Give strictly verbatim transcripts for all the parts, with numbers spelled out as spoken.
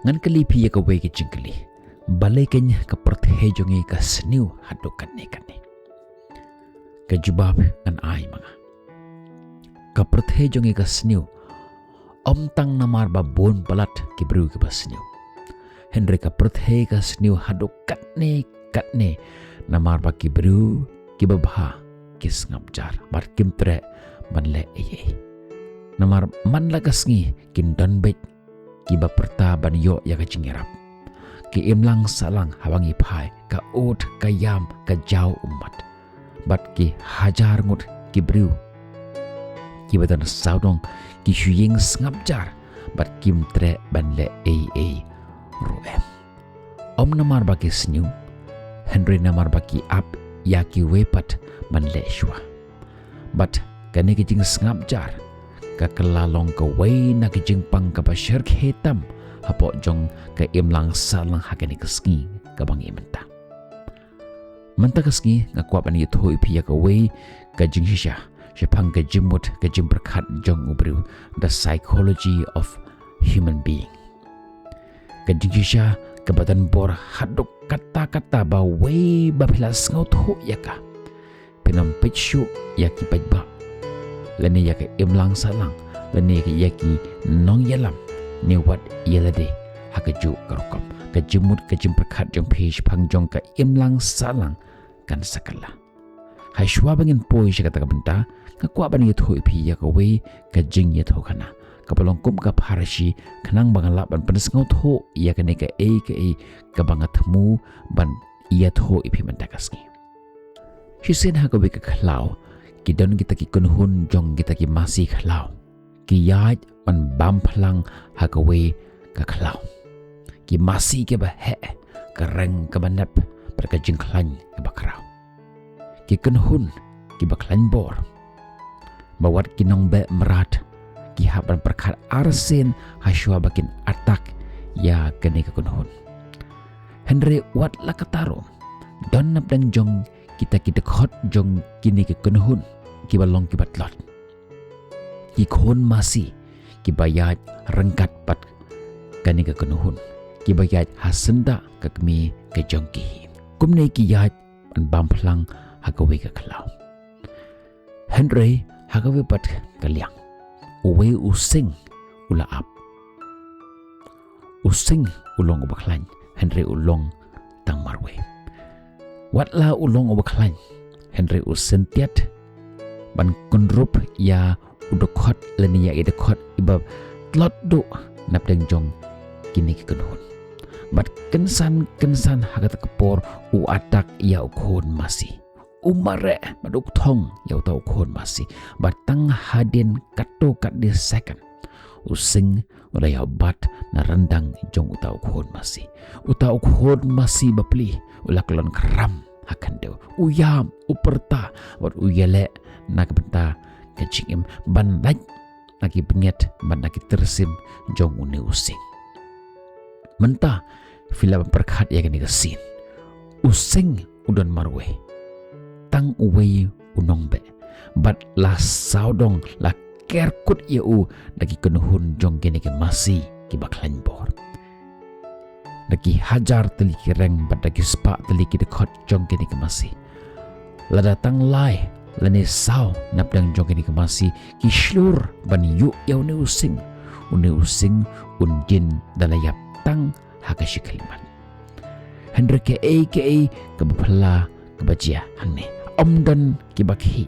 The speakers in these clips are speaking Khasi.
Ngan kylli phi ïa kawei ka jingkylli. Balei kein ka pyrthei jong ngi ka sniew haduh katne katne? Ka jubab ngan ai ma nga. Ka pyrthei jong ngi ka sniew ym tang namar ba bun palat ki briew kiba sniew. Hynrei ka pyrthei ka sniew haduh katne katne namar ba ki briew kiba bha ki sngap jar bad kim treh ban leh ei ei. Namar man la ka sngi kin don beit kiba pyrta ban ïoh ïa ka jingïarap. Ki imlang sahlang haba ngi phai, ka ud, ka ïam, ka jaw ummat. Bad ki hajar ngut ki briew kiba don sawdong ki shu ïeng sngap jar bad kim treh ban leh ei ei ruh em. Ym namar ba ki sniew, hynrei namar ba ki ap ïa kiwei pat ban leh shuwa. Bad kane ka jingsngap jar ka kylla long kawei na ka jingpang kaba shyrkhei tam hapoh jong ka imlang sahlang ha kane ka sngi kaba ngi mynta. Mynta ka sngi nga kwah ban ïathuh ïa phi ïa kawei ka jingshisha shaphang ka jingmut ka jingpyrkhat jong u briew, the psychology of human being. Ka jingshisha kaba don bor haduh katta katta ba wei ba phi la sngewthuh ïa ka, phin ym peit shuh ïa ki paidbah lane ïa ka imlang sahlang lane ïa ki nongïalam ne wat ïa lade ha kajuh ka rukom. Ka jingmut ka jingpyrkhat jong phi shaphang jong ka imlang sahlang kan sa kylla. Hashwa ba ngin poi sha kata ka bynta, nga kwah ban ïathuh ïa phi ïa kawei ka jingïathuhkhana kaba long kum ka pharshi, khnang ba ngan lah ban pynsngewthuh ïa kane kaei kaei kaba nga thmu ban ïathuh ïa phi mynta ka sngi. Shisien ha kawei ka khlaw ki don kita ki kynhun jong kita ki masi khlaw. Ki ïaid ban bam phlang ha kawei ka khlaw. Ki masi kiba heh, ka reng kaba nep bad ka jingkhlaiñ kaba khraw. Ki kynhun kiba khlaiñ bor. Ba wat ki nongbeh mrad ki hap ban pyrkhat arsien hashwa ba kin attack ïa kane ka kynhun. Hynrei wat la katta ruh, don napdeng jong kita ki dkhot jong kine ki kynhun kiba long kiba tlot. Ki khun masi kiba ïaid ryngkat bad kane ka kynhun, kiba ïaid ha syndah ka kmie ka jong ki hi. Kumne ki ïaid ban bam phlang ha kawei ka khlaw. Hynrei ha kawei pat ka liang, uwei u sing u la ap. U sing u long uba khlaiñ, hynrei u long tang marwei. Wat la u long uba khlaiñ, hynrei u syntiat ban kynrup ïa u dkhot lane ïa i dkhot iba tlot duh napdeng jong kine ki kynhun. Bad kynsan kynsan ha kata ka por u attack ïa u khun masi. U mareh bad u kthong ïa uta u khun masi. Bad tang hadien katto katne second, u sing u la ïabat na ryndang jong uta u khun masi. Uta u khun masi bapli u la kyllon khram ha khyndew. U ïam, u pyrta bad u ïaleh na ka bynta ka jingim ban lait na ki bniat bad na ki tyrsim jong une u sing. Mynta phi lah ban pyrkhat ïa kane ka scene. U sing u don marwei. Tang uwei u nongbeh. Bad la sawdong la kerkut ïa u da ki kynhun jong kine ki masi kiba khlaiñ bor. Da ki hajar tylli ki reng bad da ki spah tylli ki dkhot jong kine ki masi. Lada tang lai lane saw napdeng jong kine ki masi ki shlur ban ïuh ïa une u sing, une u sing un jin da la ïap tang ha ka shi khyllipmat. Hynrei kaei kaei kaba phylla kaba jia hangne. Ym don kiba khih.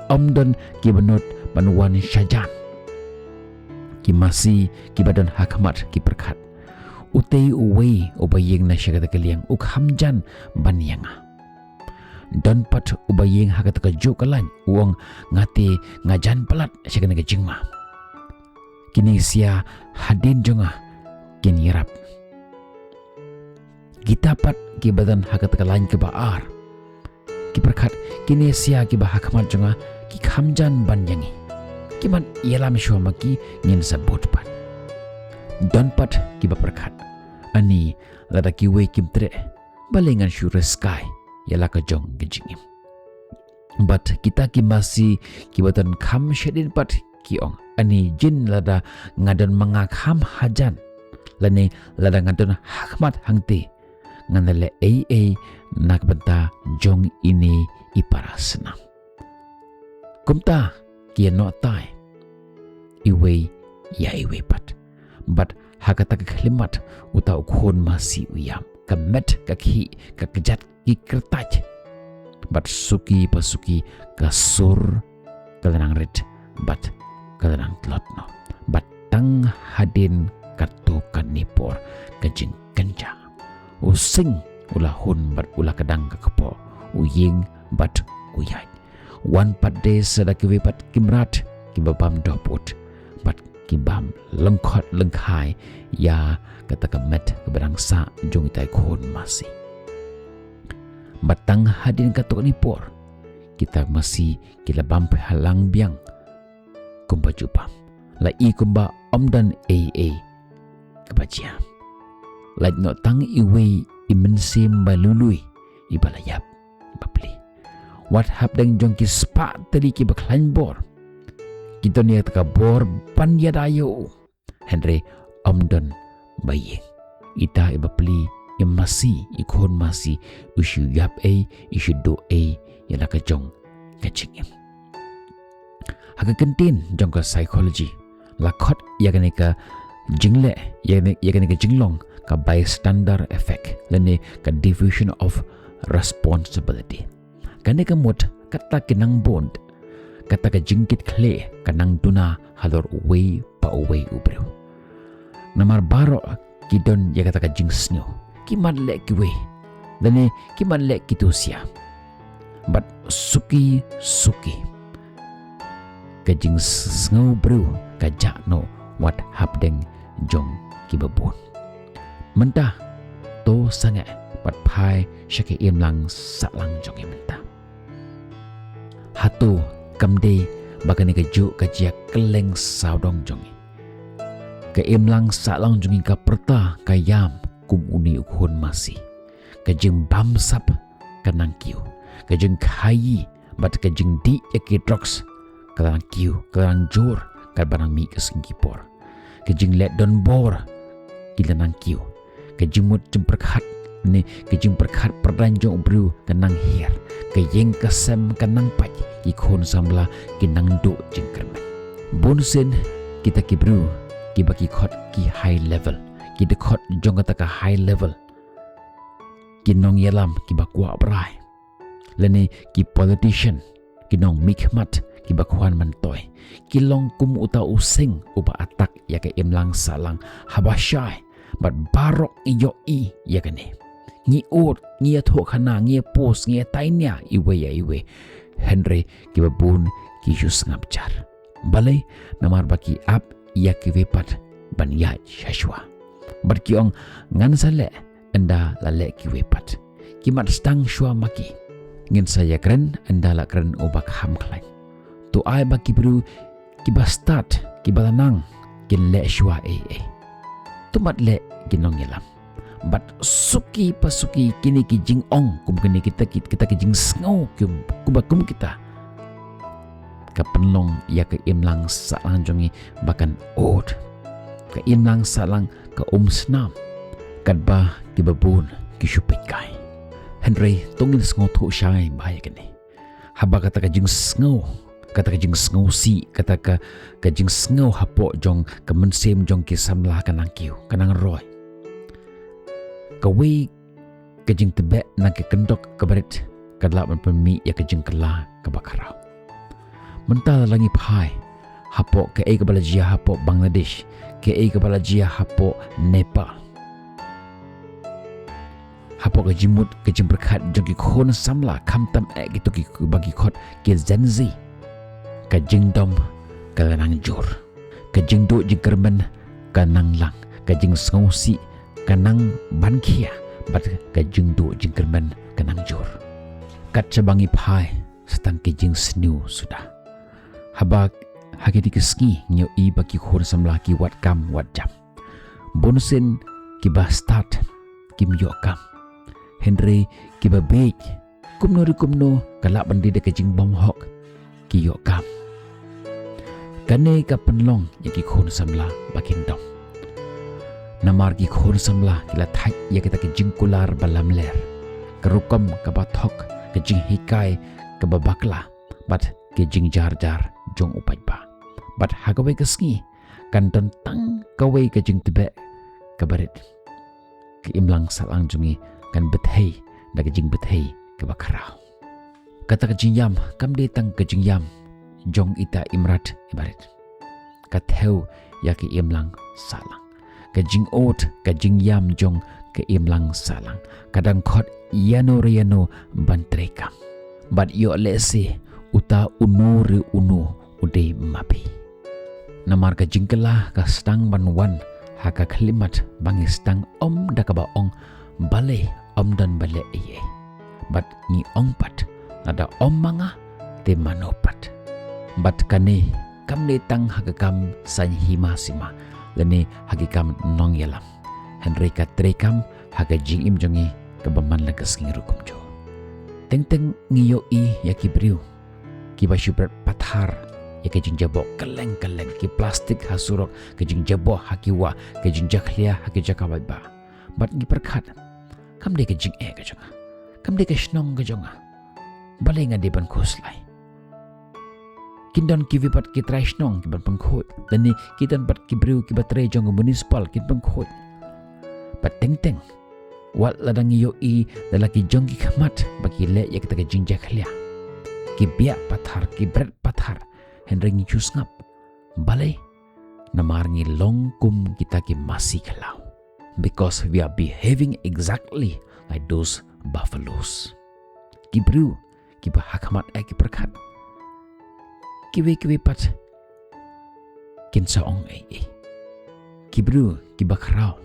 Ym don kiba nud ban wan shajan. Ki masi kiba don ha khmat ki pyrkhat. Utei uwei uba ïeng na sha kata ka liang u kham jan ban ïa nga. Don pat uba ïeng ha kata kajuh ka lain u ong, nga te nga jan palat sha kane ka jingma. Kine ki sia hadien jong nga kin ïarap. Kita pat kiba don ha kata ka lain kaba ar ki pyrkhat, kine ki sia kiba ha khmat jong nga ki kham jan ban ïa ngi. Ki mat ïalam shuwa ma ki, ngin sa bud pat. Don pat kiba pyrkhat, ani lada kiwei kim treh, balei ngan shu risk ïa la ka jong ka jingim. Bad kita ki masi kiba don kham shadien pat ki ong, ani jin lada nga don ma nga kham hajan, Lane lada nga don ha khmat hangtei, ngan da leh ei ei na ka bynta jong ine i para snam. Kumta ki ïa noh tai iwei ïa iwei pat. Bad ha kata ka khyllipmat uta u khun masi u ïam, ka met, ka khih, ka kjat, ki kyrtait. Bad suki pa suki ka sur ka la nang rit bad ka la nang tlot noh. Bad tang hadien katto katne por ka jingkynjah, u sing u la hun bad u la kdang ka kpoh, u ïing bad u ïaid. Wan pat de sa da kiwei pat ki mrad kiba bam dohpud bad ki bam lyngkhot lyngkhai ïa kata ka met kaba dang sah jong itai khun masi. Bad tang hadien katto katne por kita masi ki la bam phalang biang kumba ju bam, la i kumba ym don ei ei kaba jia. Lait noh tang iwei i mynsiem ba lui lui iba la ïap, ba plie. Wat hapdeng jong ki spah tylli kiba khlaiñ bor, ki don ïa kata ka bor ban ïada ïa u, hynrei ym don ba ïeng. Ita iba plie, i masi, i khun masi, u shu ïap ei, i shu duh ei ïa la ka jong ka jingim. Ha ka kyntien jong ka psychology la khot ïa kane ka jingleh, ïa kane, ïa kane ka jinglong ka bystander effect lane ka diffusion of responsibility. Kane ka mut kata ki nang bun, kata ka jingkit khlieh ka nang duna halor uwei pa uwei u briew. Namar baroh ki don ïa kata ka jingsngew, ki mat leh kiwei lane ki mat leh kito sia. Bad suki suki ka jingsngew briew ka jah noh wat hapdeng jong kiba bun. Mynta to sangeh bad phai sha ka imlang sahlang jong ngi mynta. Hato kam dei ba kane kajuh ka jia kylleng sawdong jong ngi? Ka imlang sahlang jong ngi ka pyrta, ka ïam kum une u khun masi. Ka jingbamsap ka nang kiew, ka jingkhaii bad ka jingdih ïa ki drugs ka nang kiew, ka nang jur katba nang mih ka sngi ki por. Ka jingleh donbor ki la nang kiew, ka jingmut jingpyrkhat ne ka jingpyrkhat pyrdain jong u briew ka nang hiar, ka ïing ka sem ka nang pait, ki khun samla ki nang duh jingkyrmen. Bun sien kita ki briew kiba ki khot ki high level, ki dkhot jong kata ka high level, ki nongïalam kiba kwah brai, lane ki politician, ki nongmihkhmat kiba khwan myntoi, ki long kum uta u sing uba attack ïa ka imlang sahlang haba shai bad baroh ngi ïohi ïa kane. Ngi ud, ngi ïathuhkhana, ngi ïapost, ngi ïatainia iwei ïa iwei. Hynrei kiba bun ki shu sngap jar. Balei? Namar ba ki ap ïa kiwei pat ban ïaid sha shuwa. Bad ki ong, ngan sa leh ynda la leh kiwei pat. Ki mat sdang shuwa ma ki. Ngin sa ïakren ynda la kren uba kham khlaiñ. To ai ba ki briew kiba stad, kiba la nang, kin leh shuwa ei ei. To mat leh ki nongïalam. Bad suki pa suki kine ki jingong kum kine kita ki, kita ki jingsngew kum, kumba kum kita, ka pynlong ïa ka imlang sahlang jong ngi ba kan ud. Ka imlang sahlang ka um snam katba kiba bun ki shu peit kai. Hynrei to ngin sngewthuh shai bha ïa kane. Haba kata ka jingsngew, kata ka jingsngewsih, kata ka, ka jingsngew hapoh jong ka mynsiem jong ki samla ka nang kiew, ka nang roi. Kawei ka jingtbeh na ka kyndok kaba rit ka lah ban pynmih ïa ka jingkylla kaba khraw. Mynta lada ngi phai hapoh kaei kaba la jia hapoh Bangladesh, kaei kaba la jia hapoh Nepal, hapoh ka jingmut ka jingpyrkhat jong ki khun samla, khamtam eh kito kiba ki khot ki Gen Z, ka jingdom ka la nang jur, ka jingduh jingkyrmen ka nang lang, ka jingsngewsih ka nang ban khia, bad ka jingduh jingkyrmen ka nang jur. Kat shaba ngi phai sa tang ki jingsniew suda. Haba ha kine ki sngi ngi ïohi ba ki khun samla ki wad kam wad jam. Bun sien kiba stad kim ïoh kam. Hynrei kiba bieit, kumno ruh kumno ka lah ban dei da ka jingbymhok, ki ïoh kam. Kane ka pynlong ïa ki khun samla ba kin dom. Namar ki khun samla ki la thait ïa kita ki jingkular ba lamler, ka rukom kaba thok, ka jinghikai kaba bakla, bad ki jingjar jar jong u paidbah. Bad ha kawei ka sngi kan don tang kawei ka jingtbeh kaba rit. Ka imlang sahlang jong ngi kan bthei da ka jingbthei kaba khraw. Kata ka jingïam kam dei tang ka jingïam jong ita i mrad i barit. Ka thew ïa ka imlang sahlang, ka jingud, ka jingïam jong ka imlang sahlang ka dang khot ïano re ïano ban treikam. Bad ïoh lehse uta uno re uno u dei ma phi. Namar ka jingkylla ka sdang ban wan ha ka khyllipmat ba ngi sdang ym da kaba ong balei ym don ba leh ei ei, bad ngi ong pat lada ym ma nga te mano pat. Bad kane kam dei tang ha ka kam saiñ hima sima lane ha ki kam nongïalam, hynrei ka treikam ha ka jingim jong ngi kaba man la ka sngi ruh kumjuh. Teng teng ngi ïohi ïa ki briew kiba shu bret pathar ïa ka jingjaboh kylleng kylleng, ki plastik ha surok, ka jingjaboh ha ki wah, ka jingjakhlia ha ki jaka paidbah. Bad ngi pyrkhat, kam dei ka jingeh ka jong nga, kam dei ka shnong ka jong nga, balei nga dei ban khuslai? Kin don kiwei pat ki trai shnong kiban pynkhuid, lane ki don pat ki briew kiba trei jong ka municipal kin pynkhuid. Bad teng teng wat lada ngi ïohi da la ki jong ki khmat ba ki leh ïa kita ki jingjakhlia, ki biah pathar, ki bret pathar, hynrei ngi shu sngap. Balei? Namar ngi long kum kita ki masi khlaw, because we are behaving exactly like those buffalos. Ki briew kiba ha khmat eh ki pyrkhat, kiwei kiwei pat kin sa ong ei ei. Ki briew kiba khraw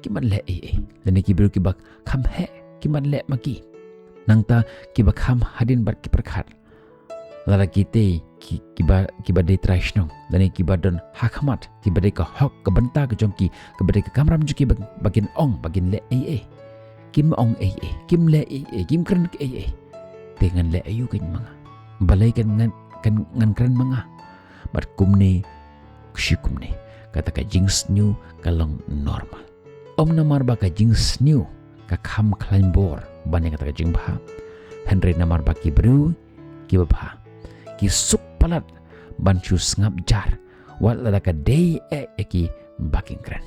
kim pat leh ei ei, lane ki briew kiba kham heh kim pat leh ma ki. Nangta kiba kham hadien bad ki pyrkhat, lada kita ki, kiba, kiba dei trai shnong lane kiba don ha khmat, kiba dei ka hok ka bynta ka jong ki, kaba dei ka kamram jong ki ba, ba kin ong, ba kin leh ei ei, kim ong ei ei, kim leh ei ei, kim kren ei ei, te ngan leh aïu kein ma nga? Balei kan ngan, kan ngan kren ma nga? Bad kumne shi kumne, kata ka jingsniew ka long normal. Ym namar ba ka jingsniew ka kham khlaiñ bor ban ïa kata ka jingbha, hynrei namar ba ki briew kiba bha ki suk palat ban shu sngap jar wat lada ka dei eh ïa ki ba kin kren.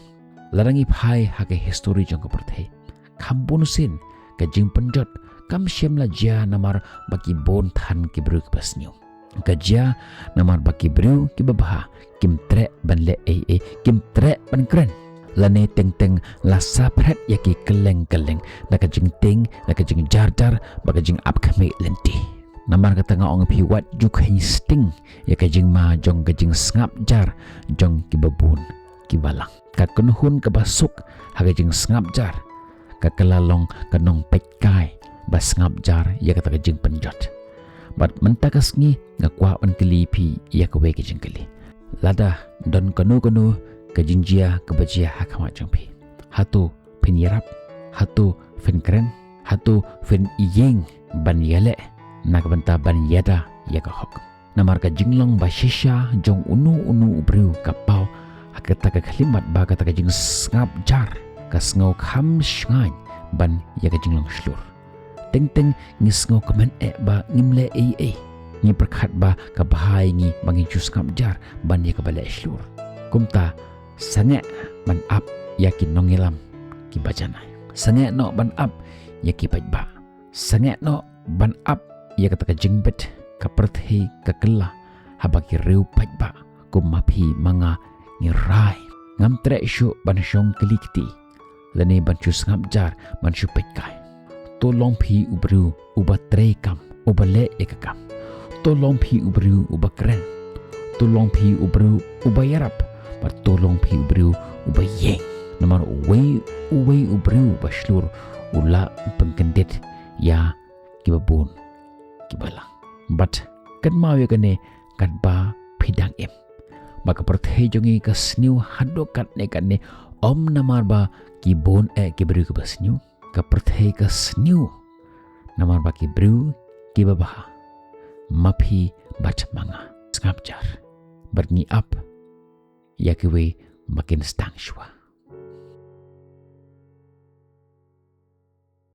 Lada ngi phai ha ka histori jong ka pyrthei, kham bun sien ka jingpynjot kam shym la jia namar ba ki bun than ki briew kiba sniew. Ka jia namar ba ki briew kiba bha kim treh ban leh ei ei, kim treh ban kren, lane teng teng la saphriang ïa ki kylleng kylleng da ka jingtieng, da ka jingjar jar, bad ka jingap khmih lynti. Namar kata nga ong ïa phi, wat ju kheiñ sting ïa ka jingma jong ka jingsngap jar jong kiba bun kiba lang. Ka kynhun kaba suk ha ka jingsngap jar ka kylla long ka nongpeitkai ba sngap jar ïa kata ka jingpynjot. Bad mynta ka sngi nga kwah ban kylli phi ïa kawei ka jingkylli. Lada don kano kano ka jingjia kaba jia ha khmat jong phi, hato phin ïarap? Hato phin kren? Hato phin ïeng ban ïaleh na ka bynta ban ïada ïa ka hok? Namar ka jinglong ba shisha jong uno uno u briew ka paw ha kata ka khyllipmat ba kata ka jingsngap jar ka sngew kham shngaiñ ban ïa ka jinglong shlur. Teng teng ngi sngew kmen eh ba ngim leh ei ei. Ngi pyrkhat ba ka bha ïa ngi ba ngin shu sngap jar ban ïa kaba leh shlur. Kumta sangeh ban ap ïa ki nongïalam kiba janai. Sangeh noh ban ap ïa ki paidbah. Sangeh noh ban ap ïa kata ka jingbit. Ka pyrthei ka kylla haba ki riew paidbah kum ma phi ma nga ngi rai. Ngam treh shuh ban shong kylli kti lane ban shu sngap jar, ban shu peitkai. To long phi u briew uba trei kam, uba leh ïa ka kam. To long phi u briew uba kren. To long phi u briew uba ïarap. Bad to long phi u briew uba ïeng. Namar uwei uwei u briew ba shlur u lah ban pynkyndit ïa kiba bun kiba lang. Bad kynmaw ïa kane katba phi dang im, ba ka pyrthei jong ngi ka sniew haduh katne katne, ym namar ba ki bun eh ki briew kiba sniew. Ka pyrthei ka sniew namar ba ki briew kiba bha, ma phi bad ma nga, sngap jar. Bad ngi ap ïa kiwei ba kin sdang shuwa.